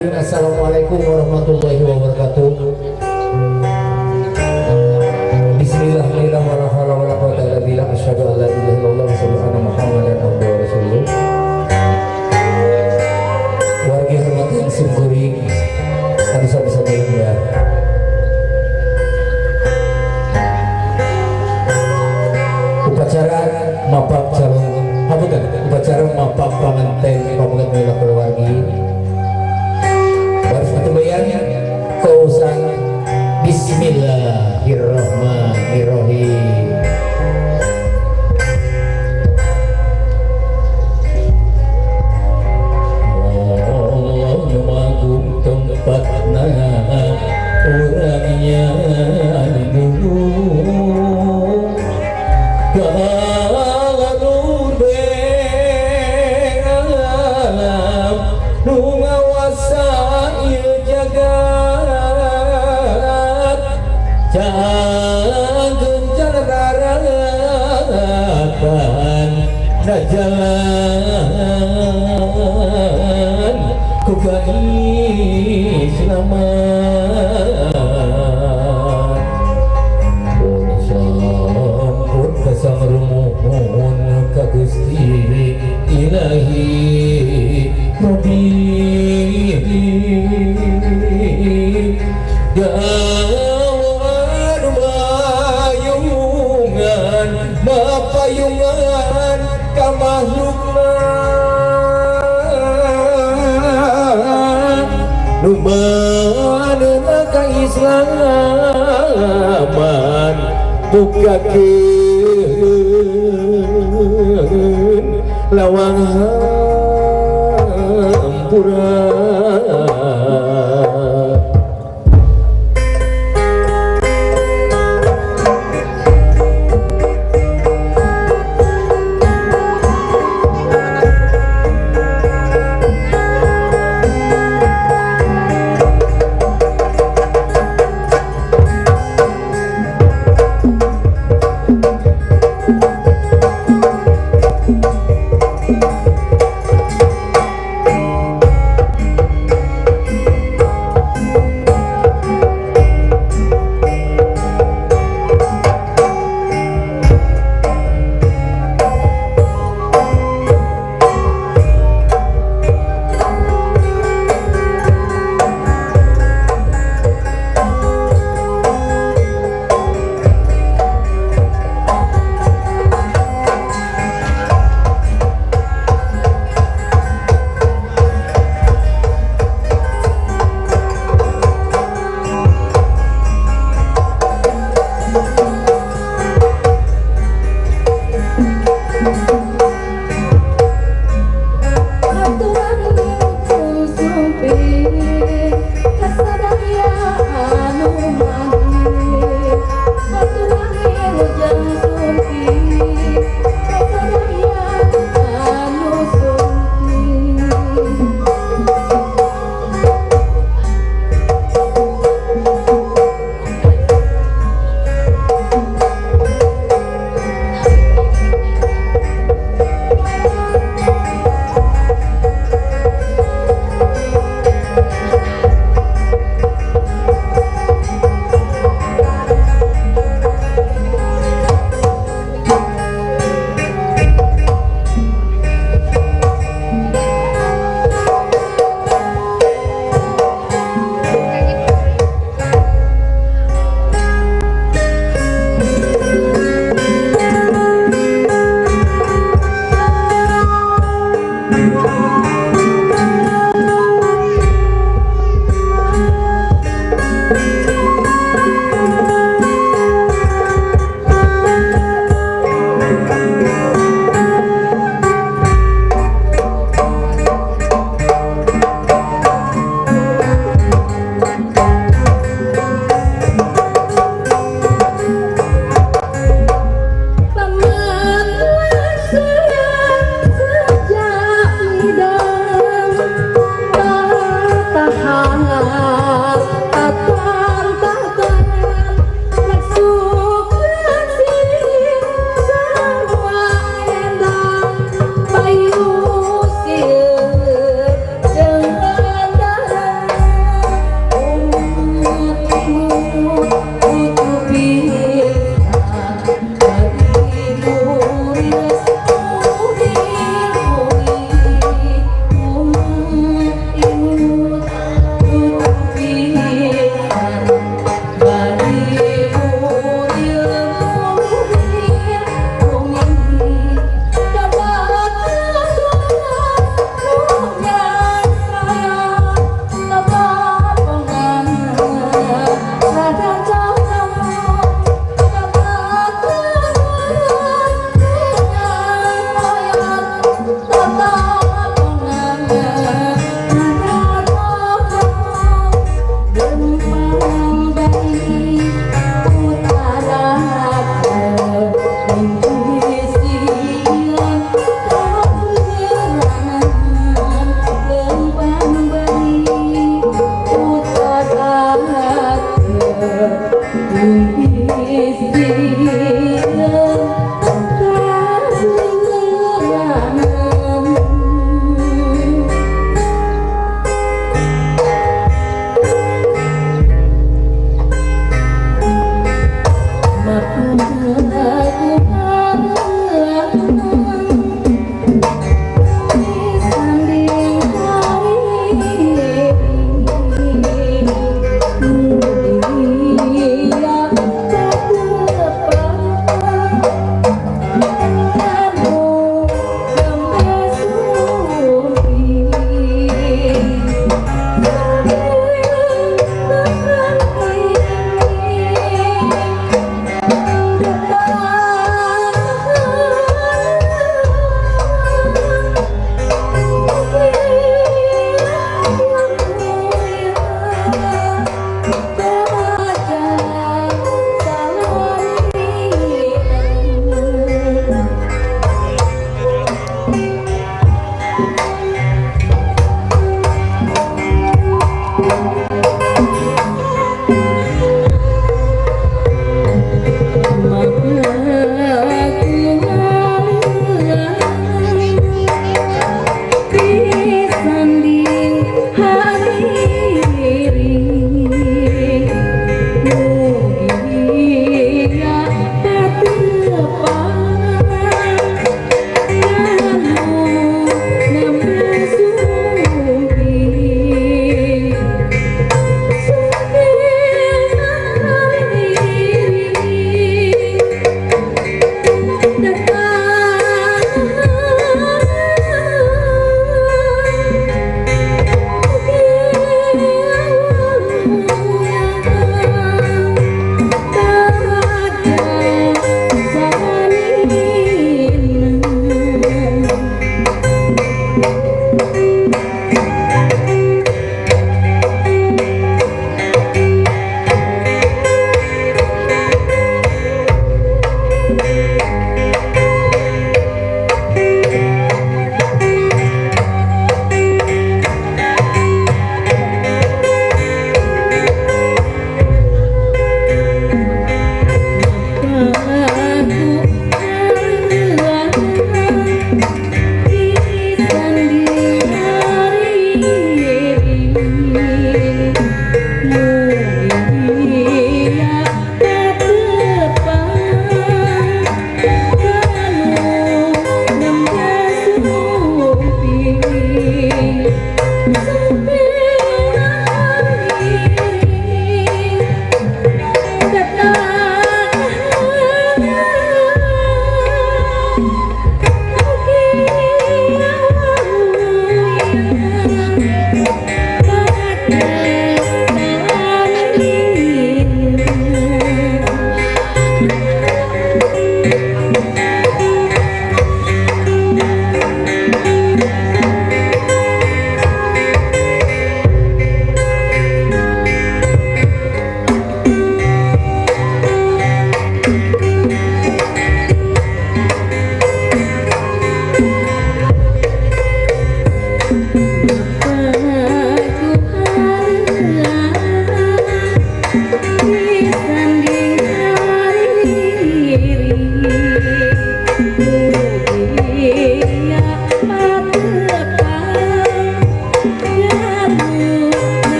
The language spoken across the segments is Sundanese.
Assalamualaikum warahmatullahi wabarakatuh. Bismillahirrahmanirrahim. Asyhadu an la ilaha illallah wa asyhadu anna Muhammadan abduhu wa rasuluh. Wargi hormati sim kuring anu sami-sami ya. Upacara mapak calon hapunten, upacara mapak panganten pamegat mila keluargi. Baris kemudian kausan Bismillahirrahmanirrahim. Allah nyumagung tempatna orangnya nulung galur alam nu ngawasa ieu jagat cangkeun daratan na jalan ku kaislaman pun sampun kasang rumuhun ka Gusti Ilahi Rabbi gawan mayungan mapayungan ka makhlukna nu manehna kaislaman bukakeun lawang hampura.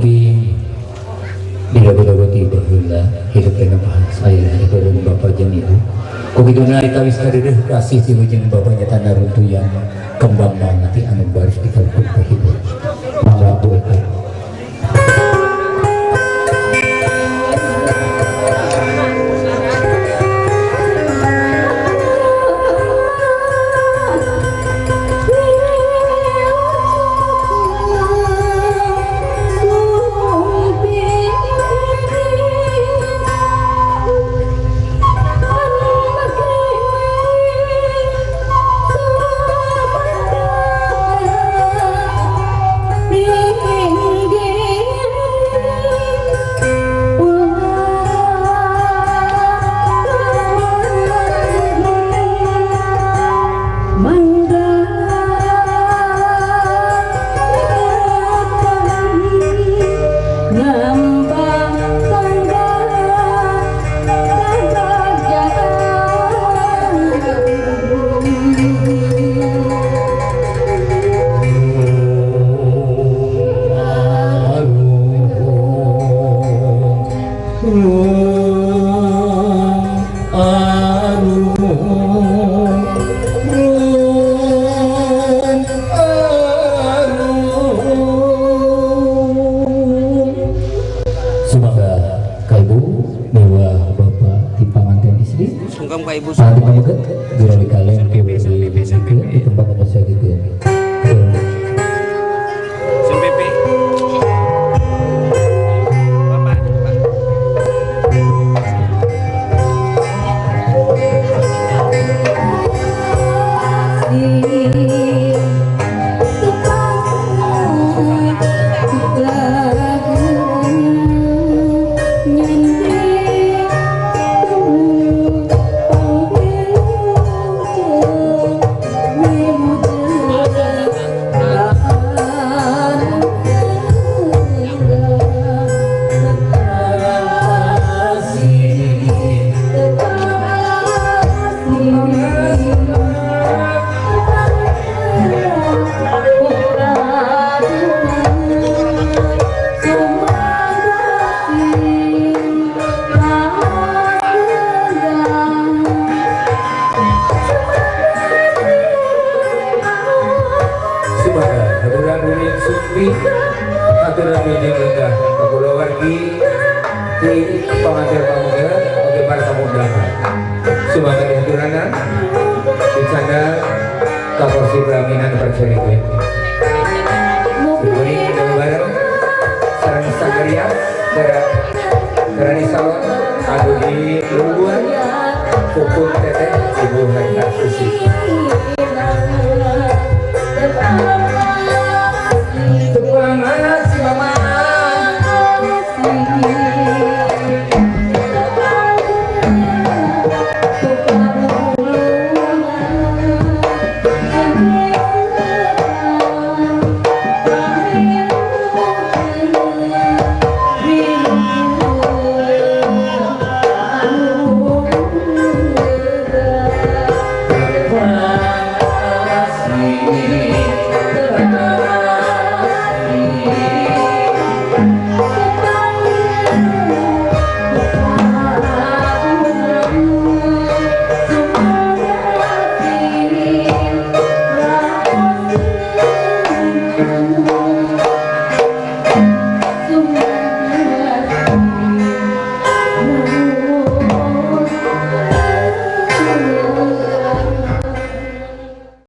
Tapi dilagu-lagu ti baheula hidup dengan bahasa itu dan bapak jeung ibu. Ku kituna ditawis kadeudeuh kasih ti ujung bapak nyata naruntuyan kembang mangati anu baris dikalpun ka hidup. Mangga Bu Eka. Semoga ka ibu miwah bapak ti panganten istri Sungkem ka ibu. Nanti pameget dirali kaleng ku di di tempat anu sagikeun. Sun PP. Bapak, Pak. Sumangga haturan wilujeng sumping, haturan wilujeng lenggah ka kulawargi ti panganten pameget oge para tamu undangan. Sumangga dihaturanan dicandak ka kursi pelaminan percerikeun. Simkuring bareng sareng sanggaria Kerani salon anu di lungguhan pupun teteh Ibu Hatta Susi. Tepang si mama.